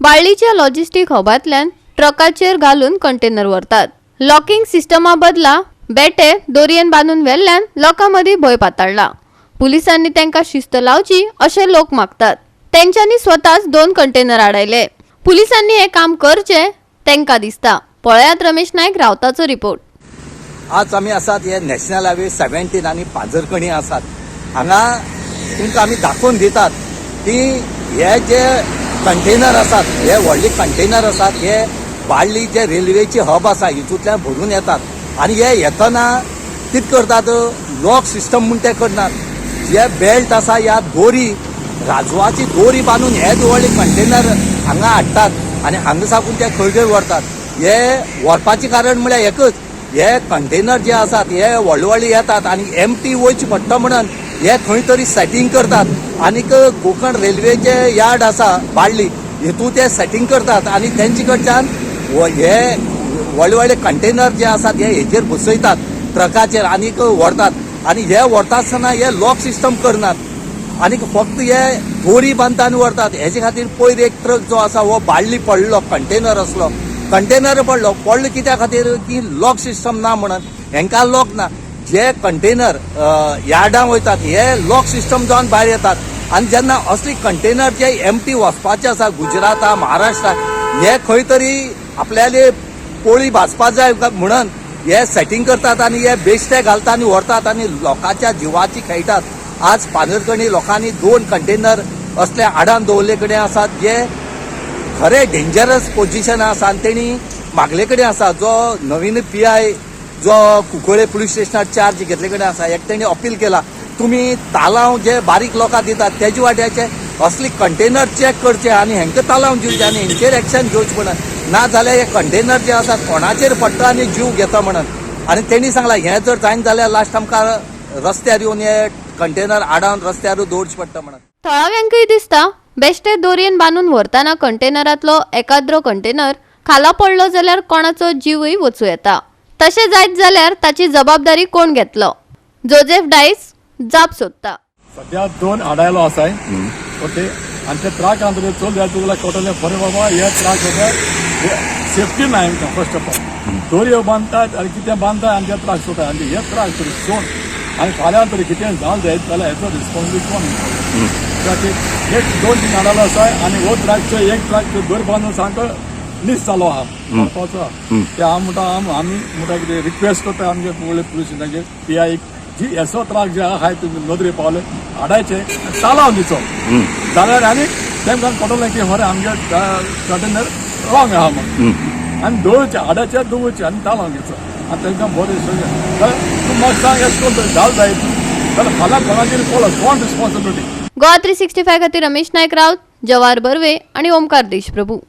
बाळ्ळीच्या logistic हबांतल्यान ट्रकाचेर घालून container व्हरतात. Locking Systema बदला बेटे दोरयेन बांदून व्हेल्ल्यान लोकां मदीं भंय पातळ्ळा. पुलिसांनी तांकां शिस्त लावची अशें लोक मागतात. तेंच्यांनी स्वताच 2 कंटेनर आडायले. पुलिसांनी हें काम करचें तांकां दिसता. पळयात रमेश नायक रावताचो रिपोर्ट. आज आमी आसात हे नॅशनल हायवे 17 आनी पाझरकणी आसात. हांगा तुमकां आमी दाखोवन दितात की हे जे कंटेनर आसात, हे व्हडले कंटेनर आसात, हे बाळ्ळी जे रेल्वेची हब आसा हितूंतल्यान भरून येतात आनी हे येतना कितें करतात, लॉक सिस्टम म्हूण ते करनात. जे बेल्ट आसा ह्या दोरी, राजवाची दोरी बांदून हे व्हडले कंटेनर हांगा हाडटात आनी हांगा साकून ते खंय खंय व्हरतात. हे व्हरपाचें कारण म्हळ्यार एकच, हे कंटेनर जे आसात हे व्हडले व्हडले येतात आनी एमटी वयचे पडटा म्हणून हे खंय तरी सेटींग करतात आनीक कोंकण रेल्वेचे यार्ड आसा बाळ्ळी हेतून ते सेटींग करतात आनी तेंचे कडच्यान हे व्हडले व्हडले कंटेनर जे आसात हे हेजेर बसयतात ट्रकाचेर आनीक व्हरतात. आनी हे व्हरता आसतना हे लॉक सिस्टम करनात आनीक फक्त हे दोरी बांदता आनी व्हरतात. हेजे खातीर पयर एक ट्रक जो आसा हो बाळ्ळी पडलो, कंटेनर आसलो, कंटेनर पडलो. पडलो कित्या खातीर की लॉक सिस्टम ना म्हणून. हेंकां लॉक ना. जे कंटेनर यार्डां वयतात हे लॉक सिस्टम जावन भायर येतात आनी जेन्ना असली कंटेनर जे एमटी वचपाचे आसा गुजराता, महाराष्ट्राक, हे खंय तरी आपल्याले पोळी भाजपा जाय म्हणून हे सेटींग करतात आनी हे बेश्टे घालतात आनी व्हरतात आनी लोकांच्या जिवाची खेळटात. आज पानरकणी लोकांनी 2 कंटेनर असले आडान दवरले कडेन आसात जे खरे डेंजरस पोजिशन आसा आनी तेणी मागले कडेन आसा जो नवीन PI जो कुंकळे पुलीस स्टेशनार चार्ज घेतले कडेन आसा, एक तेणी अपील केला तुमी तालांव जे बारीक लोकांक दितात तेजे वाट्याचे असली कंटेनर चॅक करचे आनी हेंकां तालांव दिवचे आनी हेंचेर एक्शन घेवचें म्हणून. ना जाल्यार हे कंटेनर जे आसा कोणाचेर पडटा आनी जीव घेता म्हणून. आनी तेणी सांगला हें जर जायना जाल्यार लास्ट आमकां रस्त्यार येवन हे कंटेनर आडावन रस्त्यार दवरचें पडटा म्हणून. थळाव्यांकय दिसता बेश्टे दोरयेन बांदून व्हरतना कंटेनरांतलो एकाद्रो कंटेनर खाला पडलो जाल्यार कोणाचो जीवय वचूं येता. तशें जायत जाल्यार ताची जबाबदारी कोण घेतलो? जोजेफ डायस जाप सोदता. सध्या 2 आडायलो आसाय, ओके. आनी ते ट्रकान तुका चल जाल्यार तुका कळटलें बरें बाबा हे ट्रक बाबा सेफ्टी ना हेंकां. फर्स्ट ऑफ ऑल दोरयो बांदतात आनी कितें बांदतात आनी ते त्रास जाता आनी हे त्रास तरी सोड आनी फाल्यां तरी कितें जालें जायत जाल्यार हेचो रिस्पॉन्सिबिलिटी कोण घेतलो? त्या एक 2-3 आडायलो आसाय आनी हो ट्रकचो एक ट्रक दोरी बांदून सामको नीस जालो आहा मारपाचो आहा. ते हांव म्हणटा, आमी म्हणटा कितें रिक्वेस्ट करता आमगे कुंकळ्ळे पुलीस स्टेशनाचेर PI जी एसो ट्रक जे आहाय तुमी नदरे पावले हाडायचे तालाव दिचो जाल्यार आनी तेमकां कळटलें की खरें आमगे कंटेनर रॉंग आहा म्हण. आनी दवरचे हाडाचे दवरचे आनी तालाव घेचो आनी तेंकां बरें सगळें. तूं म्हाका सांग, एशें करून जाल जायत जाल्यार फाल्यां कोणाचेर पडलो कोण रिस्पॉन्सिबिलिटी? गोवा 365 खातीर रमेश नायक राऊत, जवाहर बर्वे आणि ओमकार देशप्रभू.